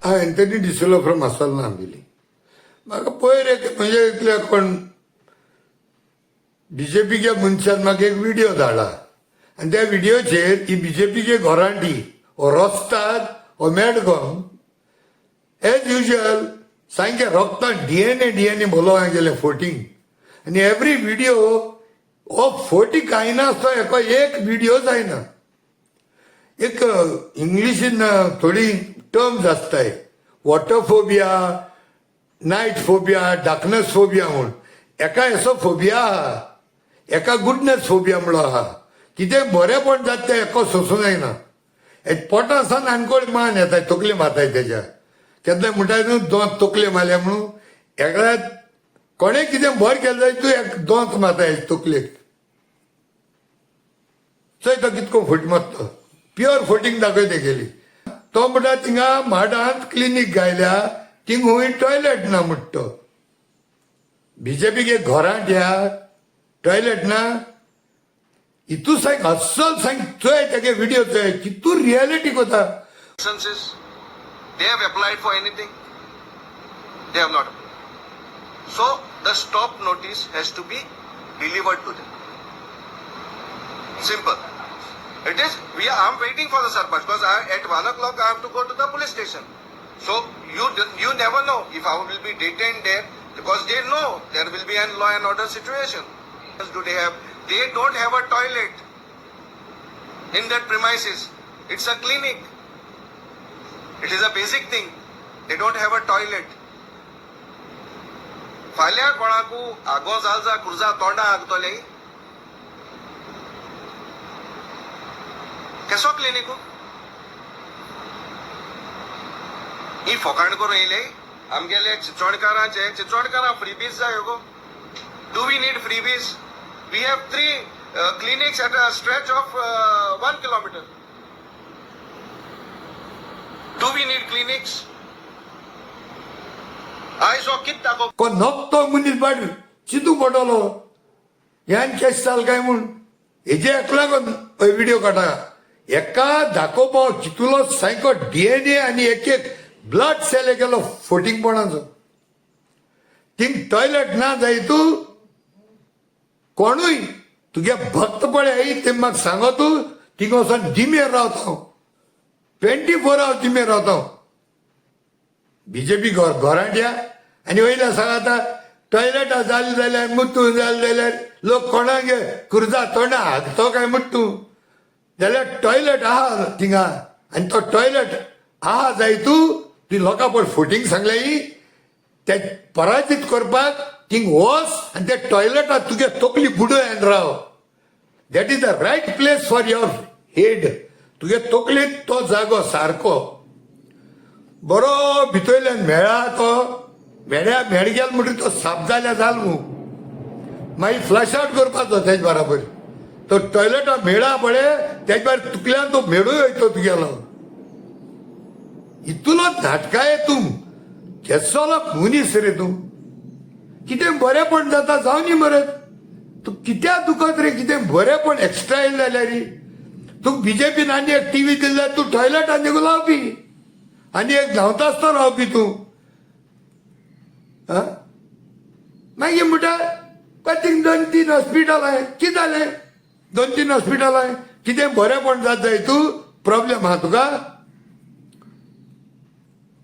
हांव Anthony D'Silva from आसोलना आंबिली. म्हाका पयर एक म्हणजे एकल्या कोण बीजेपीच्या मनशान म्हाका एक व्हिडिओ धाडला आनी त्या व्हिडिओचेर ही बीजेपीचे घोरांटी हो रस्ताद हो मेडगम एज युजल सामकें रक्तान डीएनए भोलो गेले फोटींग. आनी एवरी व्हिडिओ हो फोटी कांय नासतो, हेका एक व्हिडिओ जायना. एक इंग्लिशीन थोडी टर्म्स आसताय, water phobia, night phobia, darkness phobia म्हूण. एका असो फोबिया आहा, एका गुडनेस फोबिया म्हणलो आहा. कितें बरेंपण जाता तें एका सोंसूं जायना. पोटा सावन आनकोळ मान येता, तकले मारताय तेज्या. केन्ना म्हणटाय न्हू दोंत तकले मारल्या म्हणून, एका कोणें कितें बरें केलें जाय तूं एक दोंत मारताय तकलेक. चोय तो कितको फट मारता, प्युअर फोटींग दाखय तेगेली. तो म्हणटा थिंगा माडांत क्लिनीक गायल्या, थिंग हुंय टॉयलेट ना म्हणटा तो. बीजेपीक घरांत ह्या टॉयलेट ना. हितू सांग अस्सल सांग, चोय तेगे व्हिडिओ चोय, कितू रियलिटी कोता. Licenses? They have applied for anything? They have not. So the stop notice has to be delivered to them. Simple. It is, we are, I'm waiting for the sarpanch because at 1 o'clock I have to go to the police station. So you never know if I will be detained there because they know there will be a law and order situation. Do they have? They don't have a toilet in that premises. It's a clinic. It is a basic thing. They don't have a toilet. फाल्यां कोणाकू आगो जालजा कुर्जा तोंडा हागतले केसो क्लिनिकू ही फोकाण करून येयले आमगेले चिंचोणकारांचे. चिंचोणकारां freebies जाय गो. Do we need freebies? We have three clinics at a stretch of 1 kilometer. Do we need clinics? आयज हो कित दाखोवप? को नकतो मनीस बाड चिंतूंक पडटलो ह्यान केश चाल काय म्हूण. हेजे एकला व्हिडिओ काडटा, एका दाखोवपाक चितुलो सामको डीएनए आनी एक एक ब्लड सेल केलो फोटिंगपणाचो. थिंग टॉयलेट ना जाय तूं कोणूय तुगे भक्त पळय ते म्हाका सांगो, तूं थिंग वचोन दिमेर रावता हांव, 24 आवर्स दिमेर रावता हांव. बीजेपी घरांत या आनी वयल्या सांगाता टॉयलेटां जाली जाल्यार मुतू जालें जाल्यार लोक कोणाक कुर्जा तोंडा हागतो काय मुट्टू जाल्यार टॉयलेट आहा थिंगा आनी तो टॉयलेट आहा जाय तूं ती लोकां पळय फोटींग सांगले ही ते पराजीत करपाक थिंग वच आनी त्या टॉयलेटात तुगे तकली बुडय आनी राव. That is the right place for your head. तुगे तकलेंत तो जागो सारको बरो भितरल्यान मेळा, तो मेळ्या मेळ गेल म्हणटकीर तो साफ जाल्यार जाल न्हू, मागीर फ्लश आउट करपाचो. तेज बराबर तो टॉयलेटा मेळा पळय, तेज बरोबर तुकल्यान तो मेळूय वयतो तुगेलो. इतलो नाटकाय तूं, केसलो मनीस रे तूं. कितें बरेंपण जाता जावं न्ही मरे, तूं कित्याक दुखत रे? कितें बरेंपण एक्स्ट्रा येयलें जाल्यार तुका बीजेपीन आनी एक टीव्ही दिली जाल्यार तूं टॉयलेटान निगून लावपी आनी एक धांवता आसतना रावपी तूं. आं, मागीर म्हणटा थिंग दोन तीन हॉस्पिटल आहाय. कितें जालें दोन तीन हॉस्पिटल आहाय? कितें बरेंपण जात जाय तूं प्रॉब्लेम आहा तुका?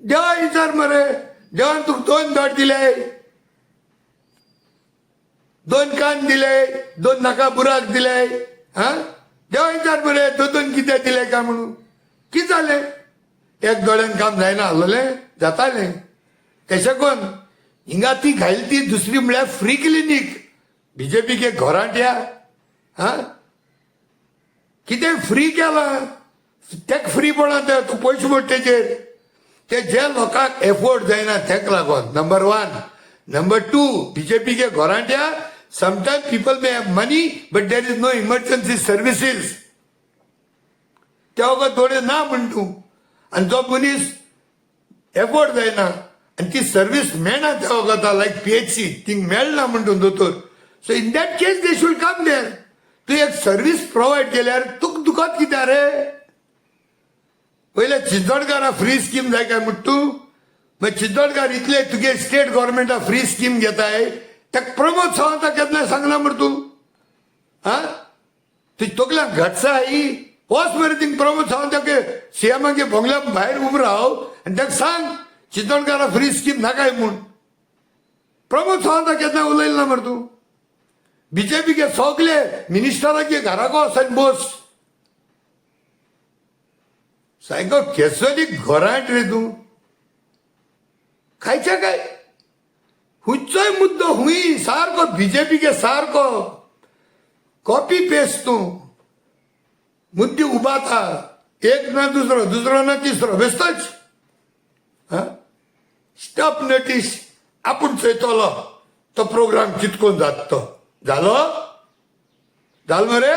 देवा विचार मरे, देवान तुका दोन दोट दिले, दोन कान दिले, दोन नाका बुराक दिले. हा, देवा विचार मरे, दोन दोन कितें दिले काय म्हणून. कितें जालें? एक दोळ्यान काम जायना आसलें, जातालें. तशें करून हिंगा ती घायली ती दुसरी म्हळ्यार फ्री क्लिनीक बीजेपीक घरांत या. हा, कितें फ्री केलां तेक फ्रीपणा ते तूं पयशे मोड तेजेर. ते जे लोकांक एफोर्ड जायना तेका लागून नंबर वन. नंबर टू, बीजेपीके घरांत या sometime people may have money but there is no emergency services. त्या वखत थोडे ना म्हण तूं आनी जो मनीस एफोर्ड जायना आनी ती सर्वीस मेळना त्या वखता, लायक पीएचसी थिंग मेळना म्हण तूं दोतोर, so in that case they should come there. तूं एक सर्वीस प्रोवायड केल्यार तुका दुखत कित्याक रे? पयले चिंचोडकारा फ्री स्कीम जाय काय म्हणटा तूं? मागीर चिंचोडकार इतले तुगे स्टेट गव्हर्मेंटा फ्री स्कीम घेताय, ताका प्रमोद सावंताक केन्ना सांगना मरे तूं? आं, तुजी तकल्यांक घटसा ही? वच मरे थिंग प्रमोद सावंताक सीएमागे बंगल्या भायर उबो राव आनी ताका सांग चिंचोडकारा फ्री स्कीम नाकाय म्हूण. प्रमोद सावंताक केन्ना उलयलें ना मरे तूं? बीजेपीके सगळे मिनिस्टराचे घराको वचून बस. सायको केसरी घरांत रे तूं. खायच्या काय खंयचोय मुद्दो हुंय सारको बीजेपीके सारको कॉपी पेस्ट तूं. मुद्दे उबाता, एक ना दुसरो, दुसरो ना तिसरो, बेस्तोच. Stop notice. आपूण चोयतलो तो प्रोग्राम कितकोन जाता तो. जालो, जालो मरे.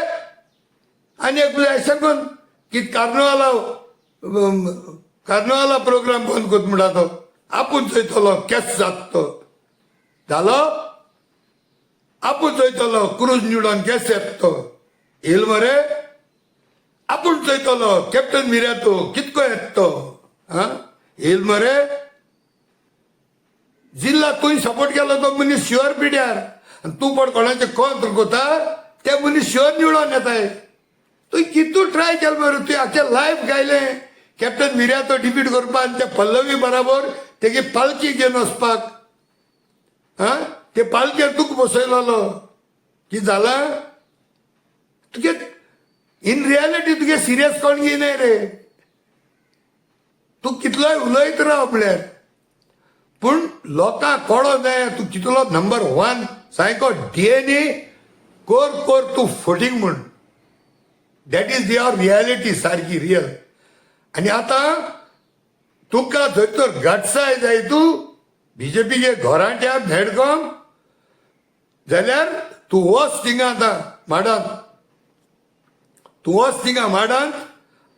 आनी एक अशें करून की कार्नवाला कार्नवाला प्रोग्राम बंद करता म्हणटा तो. आपूण चोयतलो केस जाता तो. जालो. आपूण चोयतलो क्रूज निवडोन केस येता तो. येयल मरे. आपूण चोयतलो कॅप्टन मिर्यातो कितको येता तो. आं, येयल मरे. जिल्ला तुवें सपोर्ट केलो तो मनीस शुअर पिड्यार, आनी तूं पण कोणाचें कोंत्र कोता ते मनीस शुअर निवडोन येताय. तुवें कितू ट्राय केलें मरे? तुवें आख्खें लायफ गायलें कॅप्टन मिर्यातो डिफीट करपाक आनी त्या पल्लवी बराबर तेगे पालखी घेवन वचपाक. आं, ते पालखेर तुका बसयलेलो. कितें जालां तुगे? इन रियालिटी तुगे सिरियस कोण घेयनाय रे. तूं कितलोय उलयत राव म्हळ्यार, पूण लोकांक कळो जाय तूं कितलो नंबर वन सायको डीएनए कोर कोर तूं फटींग म्हूण. That is your reality, सारकी रियल. आनी आतां तुका जर तर गटसाय जाय तूं बीजेपीचे घरांट्या भेडगांव जाल्यार तूं वच थिंगा आतां माडांत. तूं वच थिंगा माडांत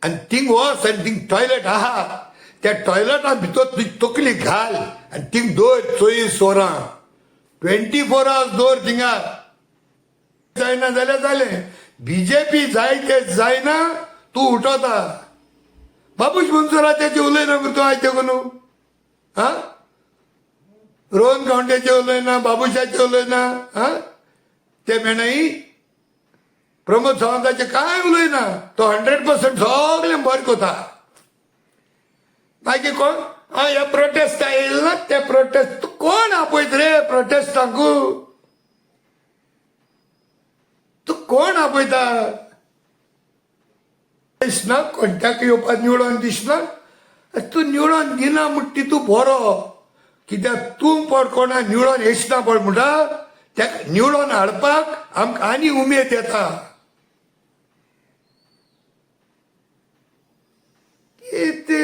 आनी थिंग वच आनी थिंग टॉयलेट आहा, त्या टॉयलेटा भितर तुजी तकली घाल आनी थिंग दवर 24 वरां, 24 आवर्स दवर थिंगा. जायना जाल्यार जालें. बीजेपी जाय ते जायना, तूं उठोता. बाबूश मनसुराचें उलयना मरे तूं आयज न्हू? आं, रोहन गांवड्याचें उलयना, बाबूशाचें उलयना. आं, ते मेणाई प्रमोद सावंताचें कांय उलयना. तो 100% सगळें बरें कोता. मागीर कोण आं ह्या प्रोटेस्टा येयले ना ते प्रोटेस्ट. तूं कोण आपयत रे प्रोटेस्टांकू? तूं कोण आपयता? दिसना कोणत्याक येवपाक निवडोन दिसना. तूं निवडोन दिना म्हणटा तूं बरो, कित्याक तूं पड कोणा निवडोन येचना पड म्हणटा, तेका निवडोन हाडपाक आमकां आनी उमेद येता. ते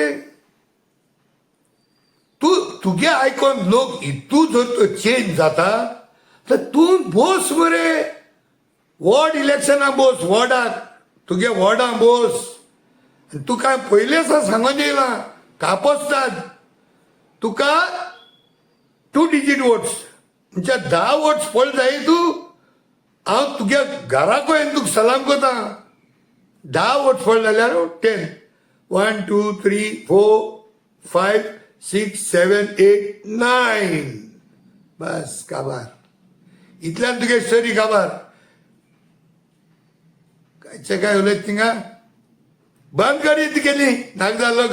तूं तुगे आयकोन लोक तूं जर तो चेंज जाता तर तूं बोस मरे. वॉर्ड इलेक्शनाक बोस, वॉर्डाक तुगे वॉर्डां बोस. आनी तुका पयलेच सांगून येयलां कापोस्ताद, तुका टू डिजीट वोट्स म्हणजे 10 वोट्स पडले जाय तूं, हांव तुगे घराको येवन तुका सलाम करता. 10 वोट्स पडले जाल्यार 10, 1, 2, 3, 4, 5, 6, 7, 8, 9, बस काबार. इतल्यान तुगे स्टोरी काबार. कांयचे काय उलयत थिंगा बंद करीत केली नाका जालो.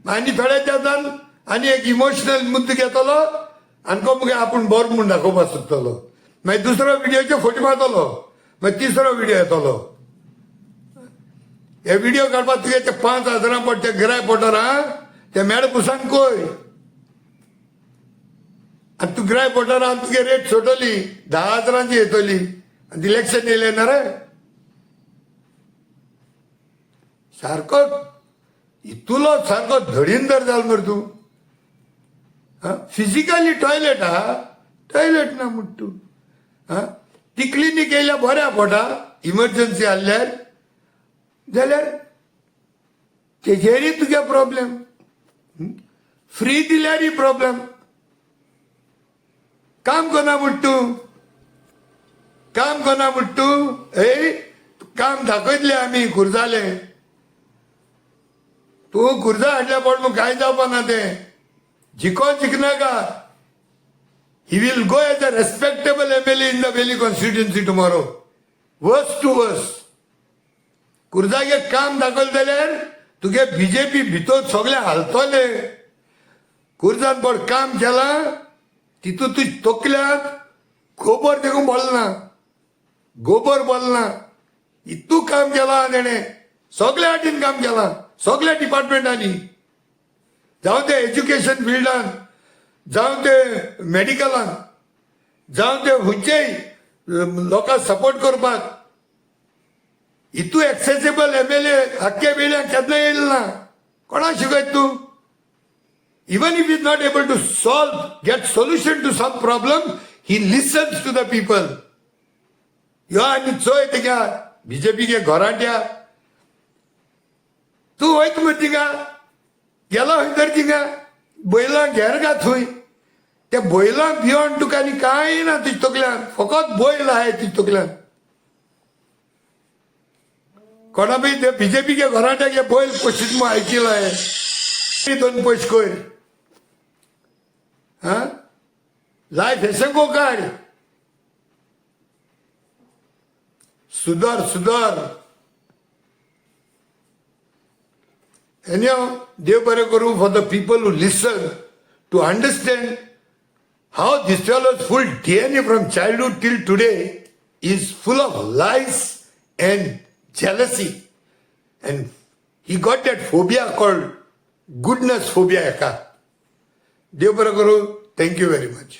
आनी थोड्या तेंपान आनी एक इमोशनल मुद्दो घेतलो आनी को मगे आपूण बरो म्हूण दाखोवपाक सोदतलो. मागीर दुसरो व्हिडियोचे फोटी मारतलो, मागीर तिसरो व्हिडियो येतलो. हे व्हिडिओ काडपाक तुगे ते 5 हजारां पडटा ते गिराय पडटा आं, ते मेड पुसान कोय आनी तूं गिराय पडटा आनी तुगे रेट सोडटली, 10 हजारांची येतली आनी इलेक्शन येयलें ना रे. सारको इतलो सारको धडींदर जाल मरे तूं. फिजिकली टॉयलेट आहा, टॉयलेट ना म्हणटा तूं. आं, ती क्लिनीक येयल्या बऱ्या पोटा इमर्जन्सी आहल्यार जाल्यार तेजेरय तुगे प्रॉब्लेम, फ्री दिल्यारय प्रॉब्लेम. काम करना म्हणटा तूं, काम करना म्हणटा तूं. ए काम दाखयतले आमी खुर्जाले. तूं कुर्जा हाडल्या पण मग कांय जावपा ना तें. जिको जिखनाका, he will go as a respectable MLA in the Veli constituency tomorrow, worse to worse. कुर्जागे काम दाखयलें जाल्यार तुगे बीजेपी भितर सगळे हालतले. कुर्जान बड काम केलां, तितून तुज तकल्यांत गोबर देखून बोलना, गोबर बोलना. इतू काम केलां तेणें, सगल्या वाटेन काम केलां, सगल्या डिपार्टमेंटांनी, जावं ते एज्युकेशन फिल्डान, जावं ते मेडिकलान, जावं ते खंयचेय लोकांक सपोर्ट करपाक. इतू एक्सेसिबल एमएलए आख्खे वेळ्याक केन्ना येयलो ना. कोणाक शिकयत तूं? Even if he's not able to solve, get solution to some problem, he listens to the people. यो आनी चोय तिका बीजेपी घरांट्या. तूं वयत मरे थिंगा, गेलो खंय तर थिंगा बैलां घेर गा थंय. त्या बैलां भियोन तुका आनी कांय ना तुज्या तकल्यान, फकत बैल आहाय तुज्या तकल्यान. कोणा बी ते बीजेपी के घरांट्या बैल पोशीत मग ऐकिला आहे. दोन पयशे कोयर, हा लायफ हेसंगो काड. सुधार सुधार. Anyhow, देव बरें करूं for the people who listen to understand how this fellow's full DNA from childhood till today is full of lies and jealousy. And he got that phobia called goodness phobia. Eka. देव बरें करूं. Thank you very much.